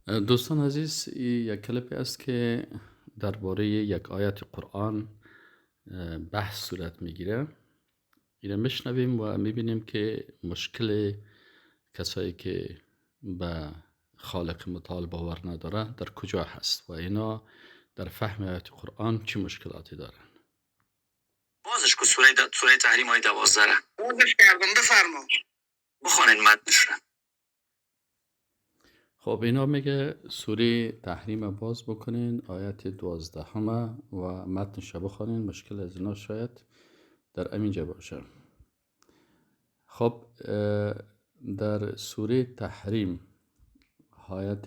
دوستان عزیز، یک کلیپی است که درباره یک آیت قرآن بحث صورت میگیره. اینو میشنویم و میبینیم که مشکل کسایی که به خالق متعال باور نداره در کجا هست و اینا در فهم آیت قرآن چه مشکلاتی دارن. بازش کو سوره تحریم آیه 12. بازش کردم، بفرما بخونین متنش رو. خب اینا میگه سوره تحریم باز بکنین آیت 12 و متنش رو بخونین، مشکل از اینا شاید در همینجا باشه. خب در سوره تحریم آیت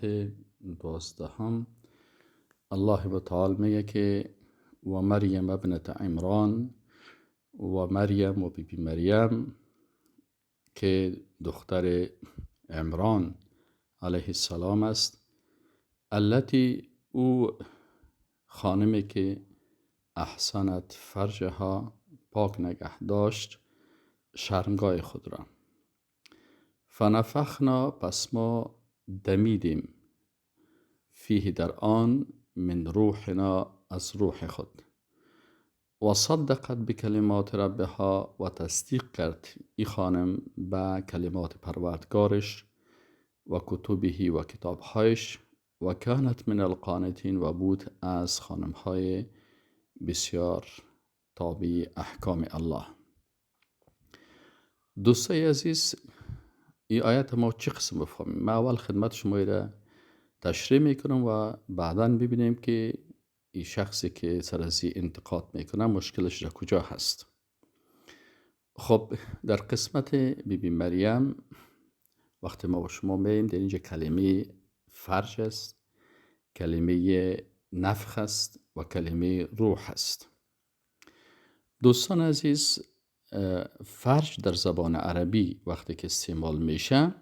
12 الله متعال میگه که و مریم ابنت عمران، و مریم و بی بی مریم که دختر عمران علیه السلام است، التي او خانمی که احسنت فرجها، پاک نگه داشت شرمگاه خود را. فنفخنا، پس ما دمیدیم، فیه در آن، من روحنا، از روح خود. و صدقت بکلمات ربها، و تصدیق کرد ای خانم به کلمات پروردگارش، و کتبه، و کتابهایش، و کانت من القانتین، و بود از خانمهای بسیار تابع احکام الله. دوستای عزیز، این آیت ما چه قسم بفهمیم؟ ما اول خدمت شما را تشریح میکنم و بعدا ببینیم که این شخصی که سر از این انتقاد میکنه مشکلش در کجا هست. خب در قسمت بی بی مریم وقتی ما با شما میایم در اینجا کلمه فرج است، کلمه نفخ است و کلمه روح است. دوستان عزیز، فرج در زبان عربی وقتی که استعمال میشه،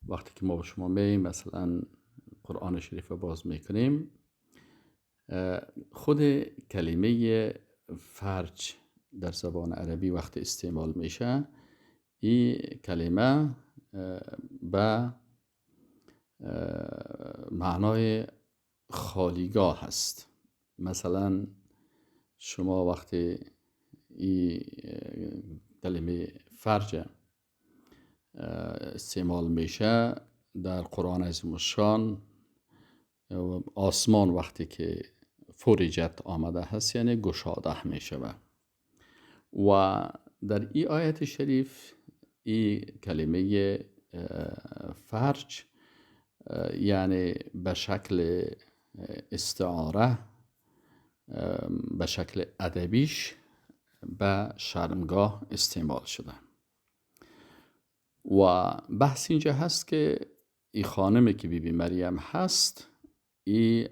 وقتی که ما با شما میایم مثلا قرآن شریف باز میکنیم، خود کلمه فرج در زبان عربی وقتی استعمال میشه، این کلمه به معنای خالیگاه هست. مثلا شما وقتی این کلمه فرج استعمال میشه در قرآن عظیم الشان، آسمان وقتی که فرجت آمده هست یعنی گشاده میشه. و در این آیت شریف این کلمه فرج یعنی به شکل استعاره، به شکل ادبیش به شرمگاه استعمال شده. و بحث اینجا هست که این خانمی که بی بی مریم هست، این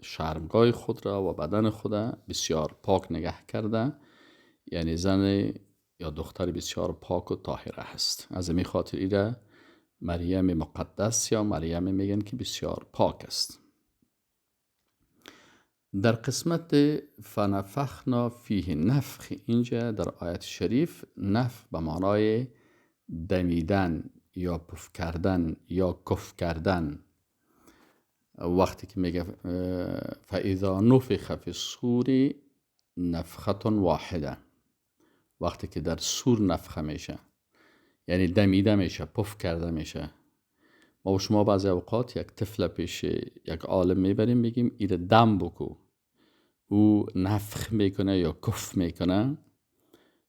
شرمگاه خود را و بدن خود را بسیار پاک نگه کرده، یعنی زن یا دختر بسیار پاک و طاهره هست. از این خاطر ایره مریم مقدس یا مریم میگن که بسیار پاک است. در قسمت فنفخنا فیه نفخ، اینجا در آیت شریف نفخ به معنای دمیدن یا پف کردن یا کف کردن. وقتی که میگه فاذا نفخ فی الصور نفخة واحده، وقتی که در سور نفخه میشه یعنی دمیده میشه، پف کرده میشه. ما و شما بعضی اوقات یک طفل پیش یک عالم میبریم، میگیم ایره دم بکو، او نفخ میکنه یا کف میکنه.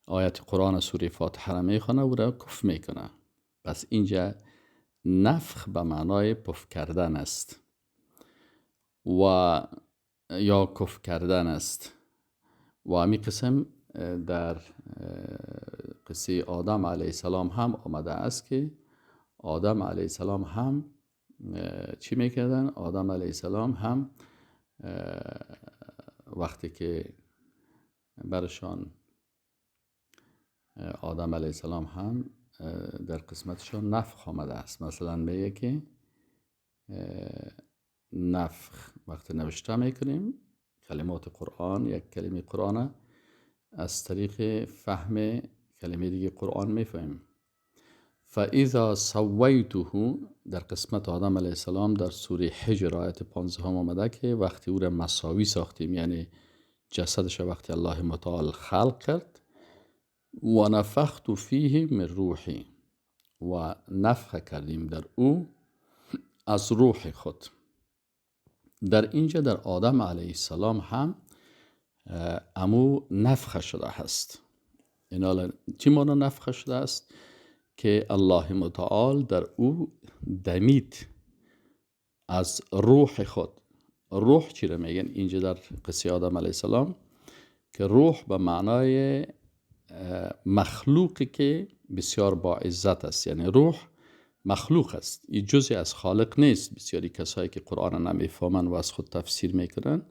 آیت قرآن سوره فاتحه را میخونه، او را کف میکنه. پس اینجا نفخ به معنای پف کردن است و یا کف کردن است. و همین قسم در قصه آدم علیه السلام هم آمده است که آدم علیه السلام هم چی میکردن؟ آدم علیه السلام هم وقتی که برشان آدم علیه السلام هم در قسمتشان نفخ آمده است. مثلا میگه که نفخ وقتی نوشته میکنیم کلمات قرآن، یک کلمه قرآن از طریق فهم کلمه دیگه قرآن میفهمیم. فاذا سویته، در قسمت آدم علیه السلام در سوره حجر آیت 15 آمده که وقتی او را مساوی ساختیم، یعنی جسدش وقتی الله متعال خلق کرد، و نفخت فیه من روحی، و نفخ کردیم در او از روح خود. در اینجا در آدم علیه السلام هم امو نفخ شده هست. این چی معنی نفخ شده است؟ که الله متعال در او دمید از روح خود. روح چی را میگن اینجا در قصه آدم علیه السلام؟ که روح به معنای مخلوقی که بسیار با عزت است، یعنی روح مخلوق است، این جزئی از خالق نیست. بسیاری کسایی که قرآن نمیفهمن و از خود تفسیر میکنن،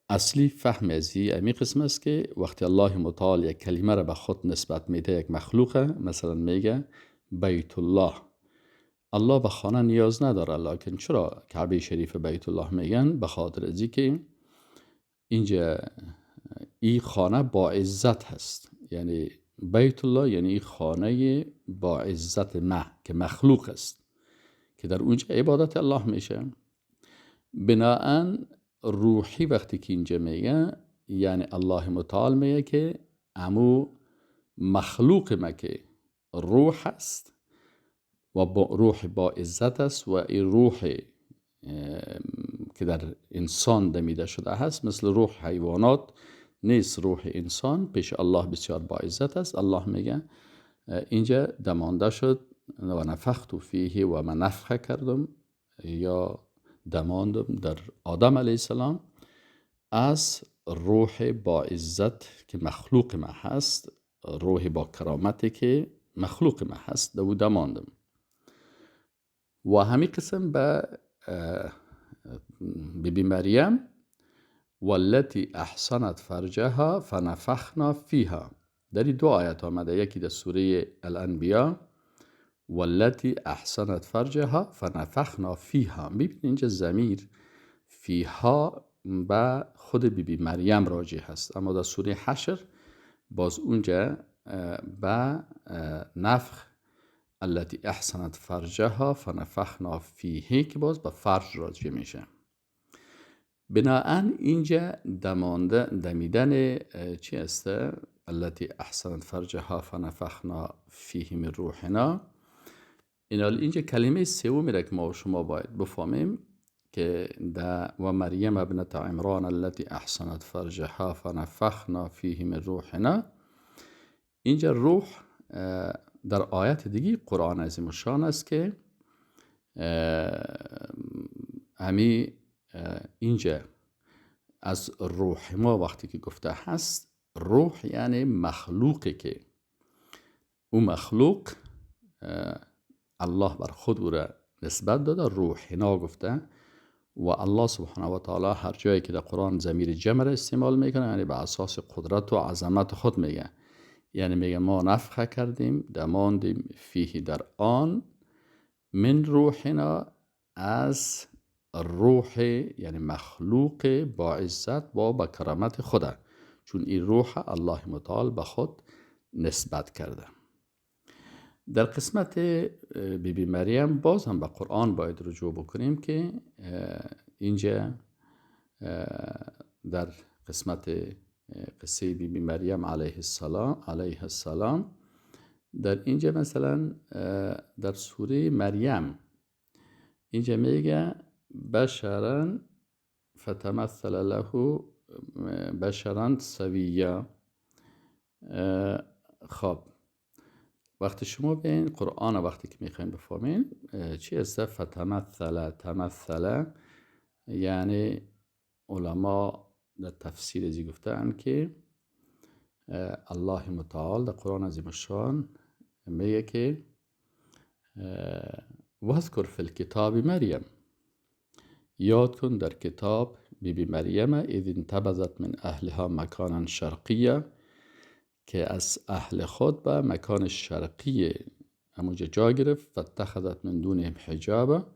اصلی فهم از این قسم است که وقتی الله متعال یک کلمه را به خود نسبت میده، یک مخلوقه، مثلا میگه بیت الله، الله به خانه نیاز نداره، لکن چرا کعبه شریف بیت الله میگن؟ به خاطر از که اینجا این خانه با عزت هست، یعنی بیت الله یعنی خانه با عزت ما که مخلوق است که در اونجا عبادت الله میشه. بناهن روحی وقتی که اینجا میگه، یعنی الله متعال میگه که امو مخلوق ما که روح است و با روح با عزت است و این روح که در انسان دمیده شده هست مثل روح حیوانات نیست، روح انسان پیش الله بسیار با عزت است. الله میگه اینجا دمانده شد و نفخت فیه و من نفخ کردم یا دماندم در آدم علیه السلام از روح با عزت که مخلوق ما هست، روح با کرامتی که مخلوق ما هست، دو دماندم. و همین قسم به بیبی مریم والتي احصنت فرجها فنفخنا فیها، در دو آیت آمده، یکی در سوره الانبیاء والتي احصنت فرجها فنفخنا فیها. میبینید اینجا ضمیر فیها به خود بیبی مریم راجع هست، اما در سوره حشر باز اونجا به نفخ التي احصنت فرجها فنفخنا فیه که باز به فرج راجع میشه. بناهن اینجا دمیدن چی است؟ التي احصنت فرجها فنفخنا فیه من روحنا. اینجا کلمه سومی را که ما و شما باید بفهمیم که و مریم ابنة عمران التي احصنت فرجها فنفخنا فیه من روحنا. اینجا روح در آیت دیگه قرآن عظیم الشان است که همی اینجا از روح ما وقتی که گفته هست، روح یعنی مخلوقی که او مخلوق الله بر خود او را نسبت داده، روحنا گفته. و الله سبحانه و تعالی هر جایی که در قرآن ضمیر جمع را استعمال میکنه، یعنی به اساس قدرت و عظمت خود میگه، یعنی میگه ما نفخه کردیم، دماندیم، فیه در آن، من روحنا از روح یعنی مخلوق با عزت و با کرامت خدا، چون این روح الله متعال به خود نسبت کرده. در قسمت بی بی مریم باز هم به قرآن باید رجوع بکنیم که اینجا در قسمت قصه بی بی مریم علیه السلام در اینجا مثلا در سوره مریم اینجا میگه بشرا فتمثل له بشرا سویا. خب وقتی شما به این قرآن وقتی که میخوایم بفهمین چی است فتمثل، تمثل یعنی علما در تفسیر ازی گفتن که الله متعال در قرآن عظیم الشان میگه که واذکر فی الکتاب مریم، یاد کن در کتاب بی بی مریم، اذ انتبذت من اهلها مکانا شرقیه، که از اهل خود به مکان شرقی همونجا جا گرفت، فاتخذت من دونهم حجابا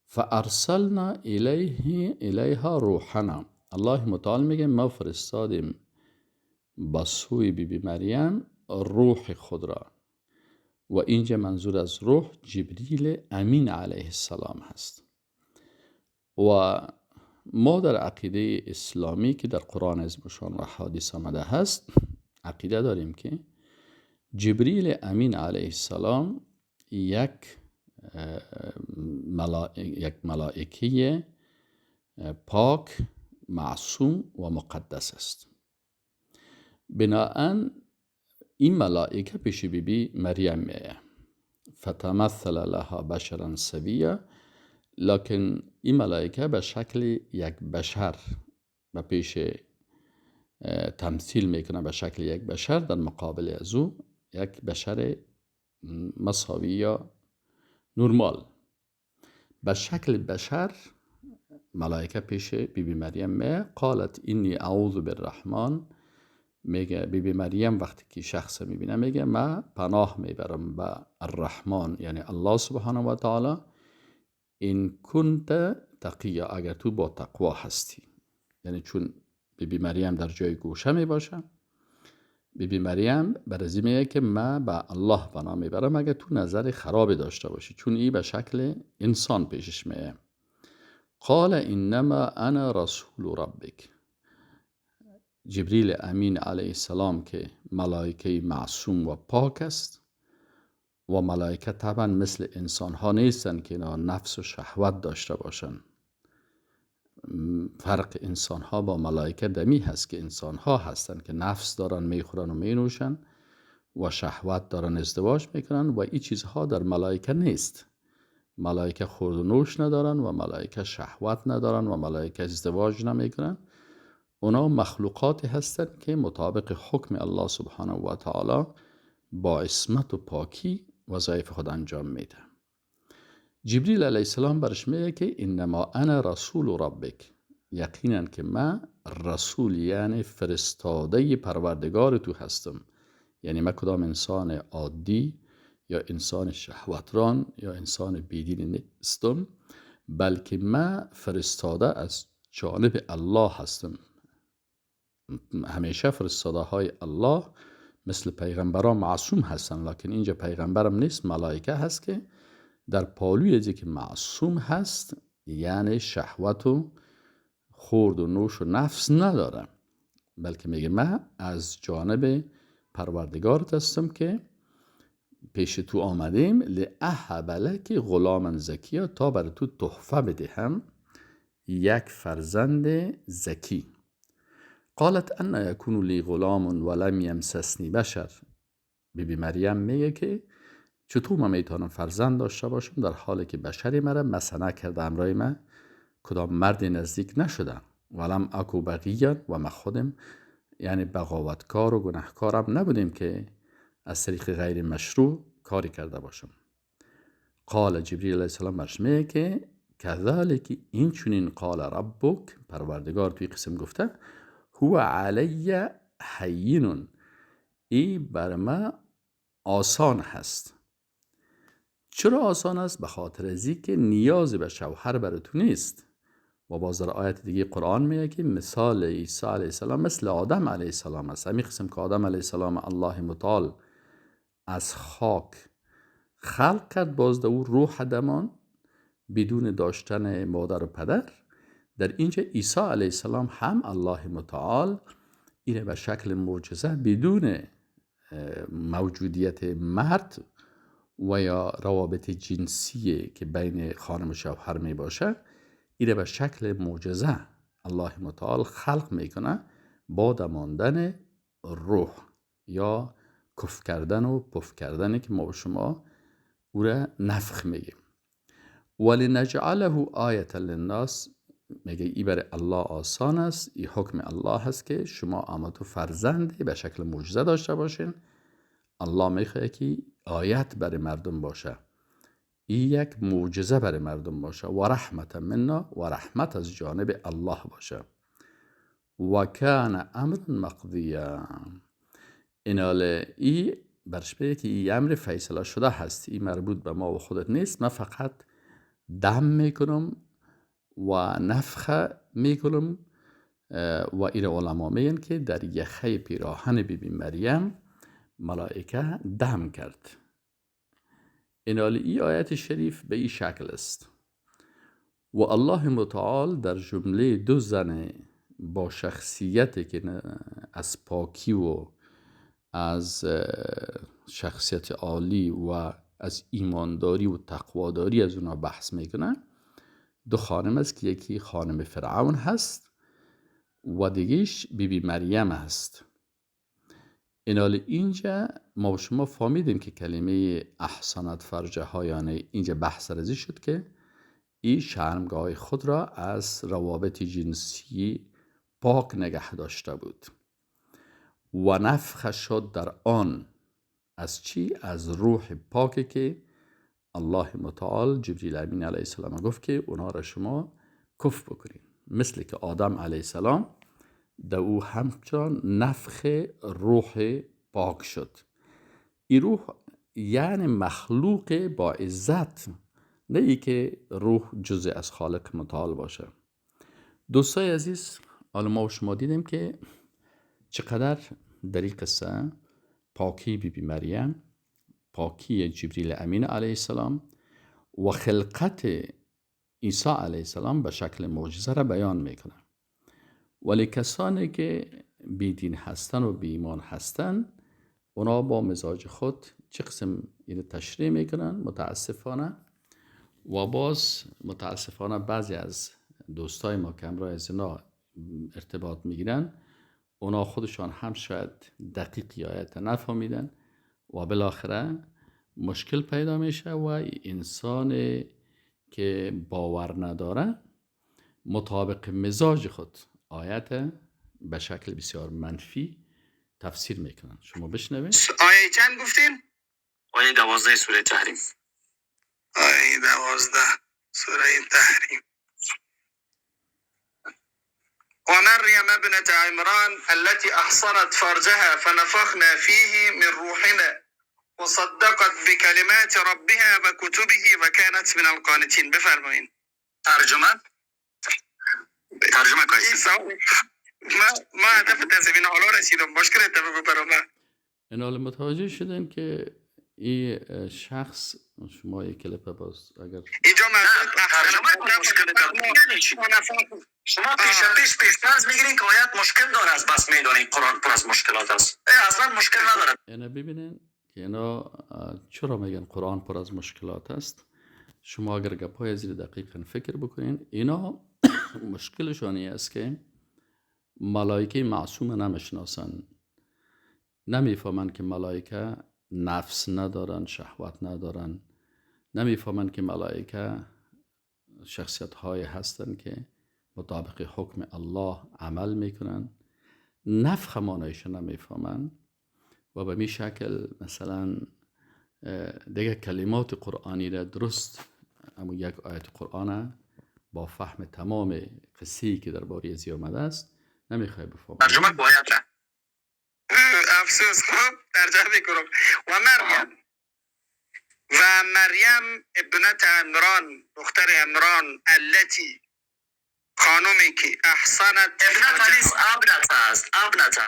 فارسلنا الیها روحنا. الله متعال میگه ما فرستادیم با سوی بی بی مریم روح خود را و اینجا منظور از روح جبریل امین علیه السلام هست. و ما در عقیده اسلامی که در قرآن عظیم‌الشان و حدیث آمده هست عقیده داریم که جبریل امین علیه السلام یک ملائکه پاک، معصوم و مقدس است. بناهن این ملائکه پیش بی بی مریم میه، فتمثل لها بشرا سویا، لکن این ملائکه به شکل یک بشر به پیش تمثیل میکنه، به شکل یک بشر در مقابل از او یک بشر مساوی یا نرمال. به شکل بشر ملائکه پیش بی بی مریم میه. قالت اینی اعوذ بالرحمن، میگه بی بی مریم وقتی که شخص میبینه میگه من پناه میبرم به الرحمن، یعنی الله سبحانه و تعالی، این کنت تقیا، اگر تو با تقوا هستی. یعنی چون بی بی مریم در جای گوشه میباشه، بی بی مریم برازی میگه که من به الله پناه میبرم اگر تو نظر خرابی داشته باشی، چون ای به شکل انسان پیشش میه. قال انما انا رسول ربک، جبریل امین علیه السلام که ملائکه معصوم و پاک است و ملائکه طبعا مثل انسان ها نیستن که اینا نفس و شهوت داشته باشن. فرق انسان ها با ملائکه دمی هست که انسان ها هستن که نفس دارن، میخورن و مینوشن و شهوت دارن، ازدواج میکنن و این چیزها در ملائکه نیست. ملائکه خورد و نوش ندارن و ملائکه شهوت ندارن و ملائکه ازدواج نمیکنن. اونا مخلوقاتی هستند که مطابق حکم الله سبحانه و تعالی با عصمت و پاکی وظایف خود انجام میده. جبریل علیه السلام برش میگه که انما انا رسول ربک، یقینا که من رسول یعنی فرستاده پروردگار تو هستم. یعنی من کدام انسان عادی یا انسان شهوتران یا انسان بیدین نیستم، بلکه من فرستاده از جانب الله هستم. همیشه فرستاده های الله مثل پیغمبران معصوم هستن، لکن اینجا پیغمبرم نیست، ملائکه هست که در پالوی ازی که معصوم هست، یعنی شهوت و خورد و نوش و نفس نداره، بلکه میگه من از جانب پروردگارت هستم که پیش تو آمدیم، لأهب لک غلاما زکیا، تا بر تو تحفه بدهم یک فرزند زکی. قالت ان یکون لی غلام ولم یمسسنی بشر. بی بی مریم میگه که چطور من میتونم فرزند داشته باشم در حالی که بشری مرا مسنه کرده، همراه من کدام مرد نزدیک نشده، ولم اکو بغیا، و من خودم یعنی بغاوتکار و گناهکارم نبودیم که از طریق غیر مشروع کاری کرده باشم. قال جبریل علیه السلام برش میگه که کذالک، این چنین قال ربک، پروردگار توی قسم گفته، هو علی هین، ای بر ما آسان هست. چرا آسان است؟ به خاطر ازی که نیاز به شوهر بر تو نیست. و باز در آیت دیگه قرآن میگه که مثال عیسی علیه السلام مثل آدم علیه السلام است. همین قسم که آدم علیه السلام الله متعال از خاک خلق کرد، باز در او روح دمان بدون داشتن مادر و پدر. در اینجا عیسی علیه السلام هم الله متعال اینه به شکل معجزه بدون موجودیت مرد و یا روابط جنسی که بین خانم و شوهر می باشه، اینه به شکل معجزه الله متعال خلق میکنه با دماندن روح یا کف کردن و پف کردن که ما و شما او را نفخ میگیم. ولنجعله آیة للناس، میگه ای برای الله آسان است، ای حکم الله هست که شما آمد و فرزندی به شکل معجزه داشته باشین. الله میخواد که آیت برای مردم باشه، ای یک معجزه برای مردم باشه، و رحمت منا، و رحمت از جانب الله باشه. و کان امر مقضیا، ایناله ای برش بگه که ای امر فیصله شده هست، ای مربوط به ما و خودت نیست. من فقط دم میکنم و نفخه میکنم. و این علما میگن که در یخه پیراهن بی بی مریم ملائکه دم کرد. اینالی ای آیت شریف به این شکل است و الله متعال در جمله دو زن با شخصیتی که از پاکی و از شخصیت عالی و از ایمانداری و تقواداری از اونا بحث میکنه، دو خانم است که یکی خانم فرعون هست و دیگهش بی بی مریم هست. اینال اینجا ما و شما فهمیدیم که کلمه احسنت فرجها، یعنی اینجا بحث رزی شد که این شرمگاه خود را از روابط جنسی پاک نگه داشته بود و نفخ شد در آن، از چی؟ از روح پاکی که الله متعال جبریل امین علیه السلام گفت که اونا را شما کف بکنید، مثل که آدم علیه السلام در او همچنان نفخ روح پاک شد. این روح یعنی مخلوق با عزت، نه ای که روح جزء از خالق متعال باشه. دوستای عزیز، حالا ما و شما دیدیم که چقدر در این قصه پاکی بی بی مریم، پاکی جبریل امین علیه السلام و خلقت عیسی علیه السلام به شکل معجزه را بیان میکنه. ولی کسانی که بی دین هستن و بی ایمان هستن، اونا با مزاج خود چه قسم اینو تشریح میکنن متاسفانه. و باز متاسفانه بعضی از دوستای ما که همراه از اینا ارتباط میگیرن، اونا خودشان هم شاید دقیق آیت نفهمیدن و بالاخره مشکل پیدا میشه و انسان که باور نداره مطابق مزاج خود آیت به شکل بسیار منفی تفسیر میکنن. شما بشنوید. آیه چند گفتین؟ آیه 12 سوره تحریم. آیه 12 سوره تحریم. ومريم ابنة عمران التي أحصنت فرجها فنفخنا فيه من روحنا وصدقت بكلمات ربها وكتبه وكانت من القانتين. بفرمایین. ترجمه ترجمه کنید. ما هدف تزمین حالا رسیدم. مشکل بگو برام. این حال متوجه شدن که این شخص، شما یک کلیپ باز اگر اینجا ترجمه مشکل داره، شما پیش پیش فرض میگیرین که آیت مشکل داره، از بس میدونین قرآن پر از مشکلات است. اصلا مشکل نداره. اینا ببینین که اینا چرا میگن قرآن پر از مشکلات است. شما اگر گپای زیر دقیقا فکر بکنین، اینا مشکلشان این است که ملائکه معصوم نمیشناسن، نمیفهمن که ملائکه نفس ندارن، شهوت ندارن، نمیفهمن که ملائکه شخصیت های هستن که مطابق حکم الله عمل میکنن، نفخ معنایش نمیفهمن و به می شکل مثلا دیگه کلمات قرآنی را درست، اما یک آیت قرآن با فهم تمام قصه‌ای که درباره ازی آمده است نمیخوای بفهمی. ترجمه باید افسوس. خب ترجمه میکنم. و مریم ابنت عمران، دختر عمران، التي خانومی که احسنت. ابنت نیست، ابنت است. ابنت.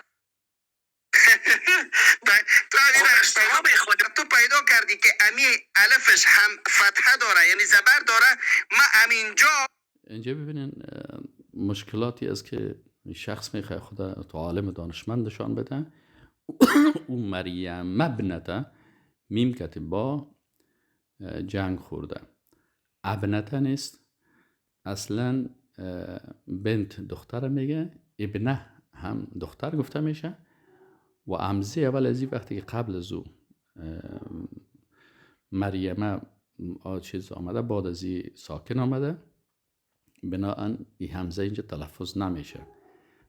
تو پیدا کردی که امی الفش هم فتحه داره، یعنی زبر داره. ما همینجا اینجا ببینین مشکلاتی است که شخص میخواد خدا تو عالم دانشمندشان بده. او مریم ابنته، میم کتی با جنگ خورده، ابنته نیست اصلا. بنت دختر میگه، ابنه هم دختر گفته میشه و امزه اول از این وقتی که قبل از او مریم چیز آمده، بعد از این ساکن آمده، بناهن این همزه اینجا تلفظ نمیشه.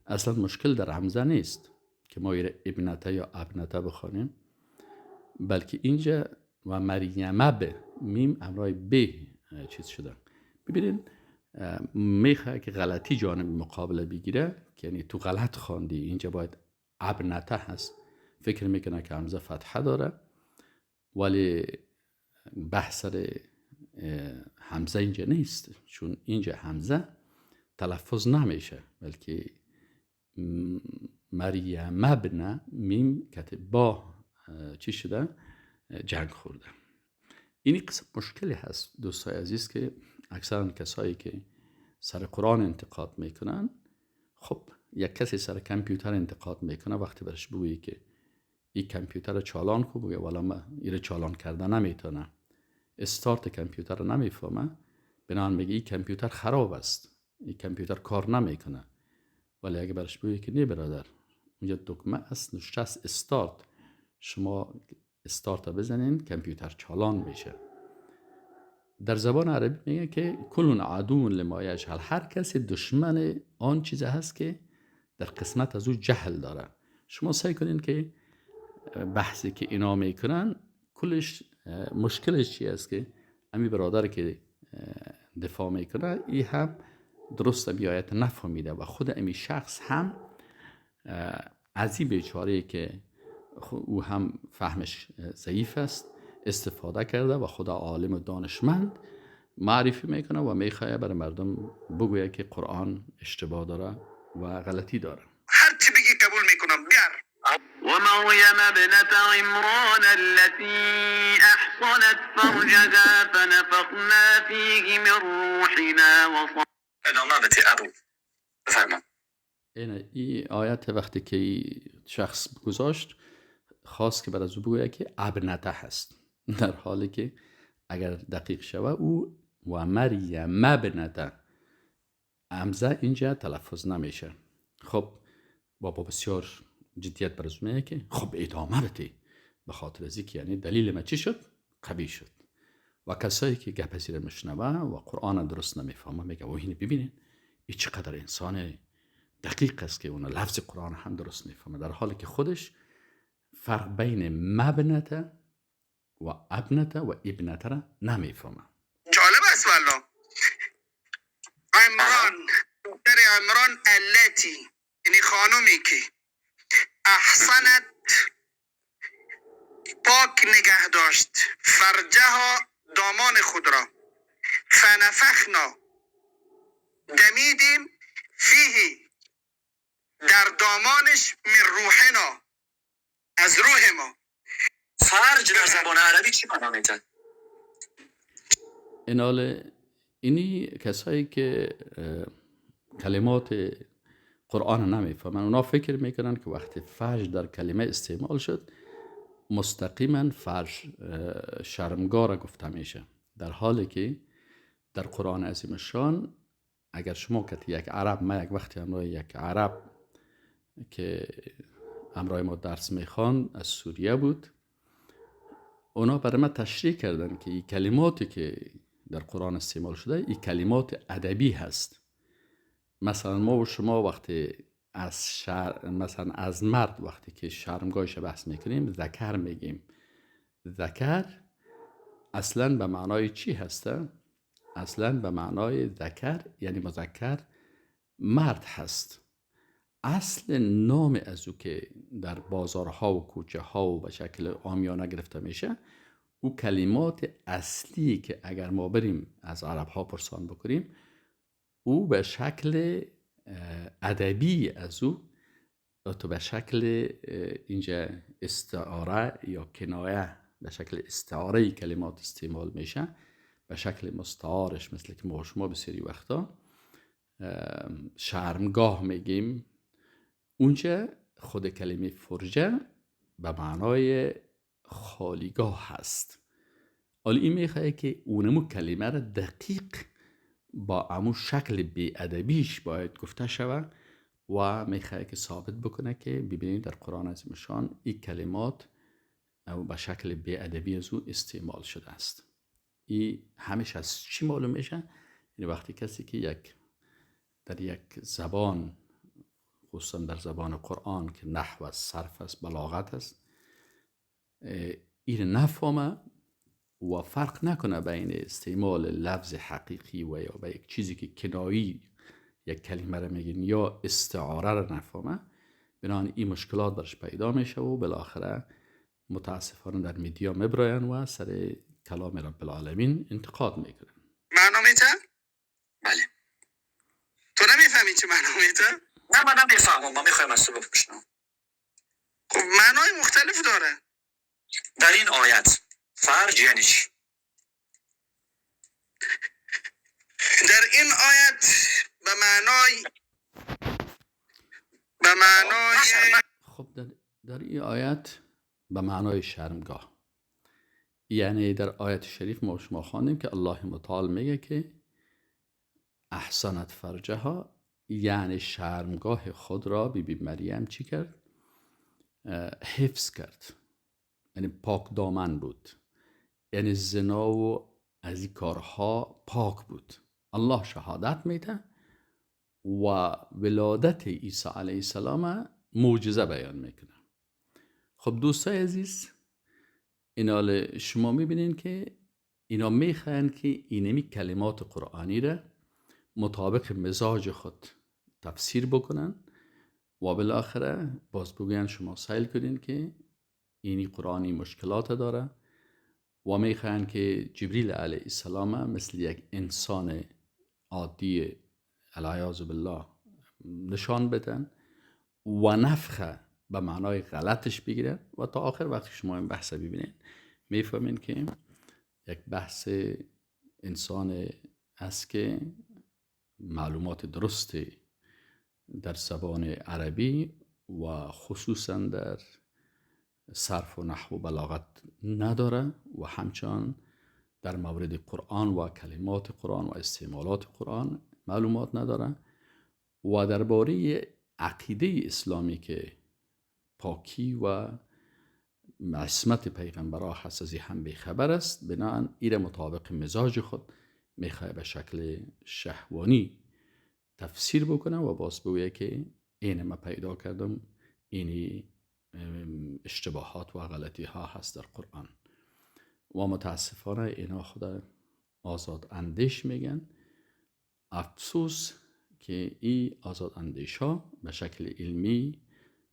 اصلا مشکل در همزه نیست که ما ایره ابنته یا ابنته بخوانیم، بلکه اینجا و مریمه به میم امرای ب چیز شده. ببینین میخواه که غلطی جانب مقابله بگیره، که یعنی تو غلط خواندی، اینجا باید ابنته هست، فکر میکنه که همزه فتحه داره، ولی بحث همزه اینجا نیست، چون اینجا همزه تلفظ نمیشه، بلکه مریم ابن میم که با چی شده جنگ خورده. این قسم مشکلی هست دوستای عزیز که اکثرا کسایی که سر قرآن انتقاد میکنن، خب یک کسی سر کامپیوتر انتقاد میکنه، وقتی برش بگویی که این کامپیوتر چالان کو، بگه والا ما این چالان کرده نمیتونه، استارت کامپیوتر رو نمیفهمه، بنابراین میگه این کامپیوتر خراب است، این کامپیوتر کار نمیکنه. ولی اگه برش بگویی که نه برادر، اونجا دکمه است نوشته است استارت، شما استارت بزنین کامپیوتر چالان میشه. در زبان عربی میگه که کلون عدو لما یجهل، هر کسی دشمن آن چیز هست که در قسمت از او جهل داره. شما سعی کنین که بحثی که اینا میکنن کلش مشکلش چی است که امی برادر که دفاع میکنه ای هم درست بیایت نفهمیده و خود امی شخص هم از این بیچاره که او هم فهمش ضعیف است استفاده کرده و خود عالم و دانشمند معرفی میکنه و میخواه برای مردم بگویه که قرآن اشتباه داره و غلطی داره. هر چی بگی قبول میکنم. بیار. ومريم ابنة عمران التي احصنت فرجها فنفخنا فيه من روحنا. ادامه بده ابو بفرما. این آیت وقتی که شخص گذاشت خواست که بر از او بگوید که ابنته هست، در حالی که اگر دقیق شوه او و مریم ابنته، همزه اینجا تلفظ نمیشه. خب بابا بسیار جدیت بر از او میگه که خب ادامه بده، به خاطر از اینکه یعنی دلیل ما چی شد؟ قوی شد. و کسایی که گپ زیر میشنوه و قرآن درست نمیفهمه میگه و اینو ببینین این چقدر انسان دقیق است که اون لفظ قرآن هم درست میفهمه، در حالی که خودش فرق بین مبنته و ابنته و ابنته را نمیفهمه. جالب است والله. عمران، دختر عمران، التی یعنی خانمی که احسنت پاک نگه داشت فرجها دامان خود را، فنفخنا دمیدیم، فیه در دامانش، من روحنا از روح ما. فرج در زبان عربی چی معنا میده؟ اینال اینی کسایی که کلمات قرآن نمیفهمن اونا فکر میکنن که وقتی فرج در کلمه استعمال شد مستقیما فرج شرمگاه گفته میشه، در حالی که در قرآن عظیم شان اگر شما که یک عرب، ما یک وقتی همراه یک عرب که همراه ما درس میخوان از سوریه بود، اونا برای ما تشریح کردن که این کلماتی که در قرآن استعمال شده این کلمات ادبی هست. مثلا ما و شما وقتی از مثلا از مرد وقتی که شرمگاهش بحث میکنیم ذکر میگیم. ذکر اصلا به معنای چی هسته؟ اصلا به معنای ذکر یعنی مذکر مرد هست. اصل نام از او که در بازارها و کوچه ها و به شکل عامیانه گرفته میشه او کلمات اصلی که اگر ما بریم از عرب ها پرسان بکنیم او به شکل ادبی از او تو به شکل اینجا استعاره یا کنایه، به شکل استعاره کلمات استعمال میشه، به شکل مستعارش، مثل که ما شما بسیاری وقتا شرمگاه میگیم، اونجا خود کلمه فرجه به معنای خالیگاه هست. حالا این میخواه که اونمو کلمه را دقیق با امو شکل بی‌ادبیش باید گفته شوه و میخواه که ثابت بکنه که ببینید در قرآن عظیم شان این کلمات به شکل بی‌ادبی از او استعمال شده است. این همیشه از چی معلوم میشه؟ یعنی وقتی کسی که یک در یک زبان، خصوصا در زبان قرآن که نحو است، صرف است، بلاغت است، این نفهمه و فرق نکنه بین استعمال لفظ حقیقی و یا به یک چیزی که کنایی یک کلمه رو میگین یا استعاره رو نفهمه، بنابراین این مشکلات برش پیدا میشه و بالاخره متاسفانه در میدیا میبراین و سر کلام رب العالمین انتقاد میکنن. معنا میته؟ بله. تو نمیفهمی چه معنا میته؟ نه من نمیفهمم، من میخوایم از تو بپرسم. خب معنای مختلف داره. در این آیت فرج یعنی چی؟ در این آیت به معنای خب در این آیت به معنای شرمگاه، یعنی در آیت شریف ما شما خواندیم که الله متعال میگه که احسنت فرجها، یعنی شرمگاه خود را بی بی مریم چی کرد؟ حفظ کرد، یعنی پاک دامن بود، یعنی زنا و از این کارها پاک بود. الله شهادت میده و ولادت عیسی علیه السلام معجزه بیان میکنه. خب دوستای عزیز، اینال شما میبینین که اینا میخواین که اینمی کلمات قرآنی را مطابق مزاج خود تفسیر بکنن و بالاخره باز بگوین شما سیل کنین که اینی قرآنی مشکلات داره و میخواین که جبریل علیه السلام مثل یک انسان عادی العیاذ بالله نشان بدن و نفخه به معنای غلطش بگیرن و تا آخر وقتی شما این بحث ببینین میفهمین که یک بحث انسان است که معلومات درستی در زبان عربی و خصوصا در صرف و نحو و بلاغت نداره و همچنان در مورد قرآن و کلمات قرآن و استعمالات قرآن معلومات نداره و درباره عقیده اسلامی که پاکی و عصمت پیغمبرها هست از هم بیخبر است. بنابراین ایره مطابق مزاج خود میخواه به شکل شهوانی تفسیر بکنه و باز بگویه که این ما پیدا کردم، اینی اشتباهات و غلطی ها هست در قرآن. و متاسفانه اینا خود آزاد اندیش میگن. افسوس که این آزاد اندیش ها به شکل علمی،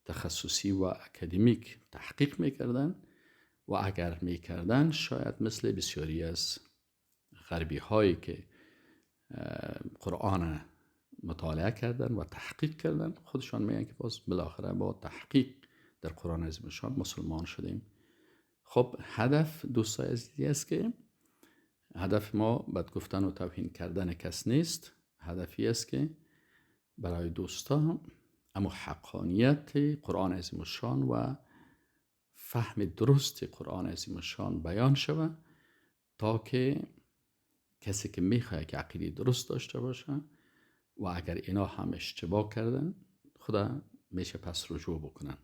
تخصصی و اکادمیک تحقیق میکردن و اگر میکردن شاید مثل بسیاری از غربی هایی که قرآن مطالعه کردن و تحقیق کردن خودشان میگن که باز بالاخره با تحقیق در قرآن عظیم‌الشان مسلمان شدیم. خب هدف دوستای عزیزی است که هدف ما بد گفتن و توهین کردن کس نیست. هدفی است که برای دوستا اما حقانیت قرآن عظیم‌الشان و فهم درست قرآن عظیم‌الشان بیان شود تا که کسی که میخواد که عقیده درست داشته باشه و اگر اینا هم اشتباه کردن خدا میشه پس رجوع بکنن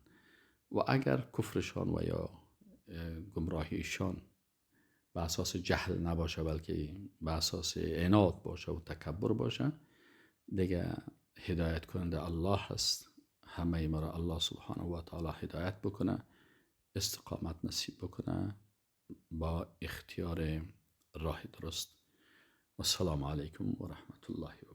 و اگر کفرشان و یا گمراهیشان به اساس جهل نباشه بلکه به اساس عناد باشه و تکبر باشه، دیگه هدایت کننده الله هست. همه ما را الله سبحانه و تعالی هدایت بکنه، استقامت نصیب بکنه با اختیار راه درست. والسلام علیکم و رحمت الله و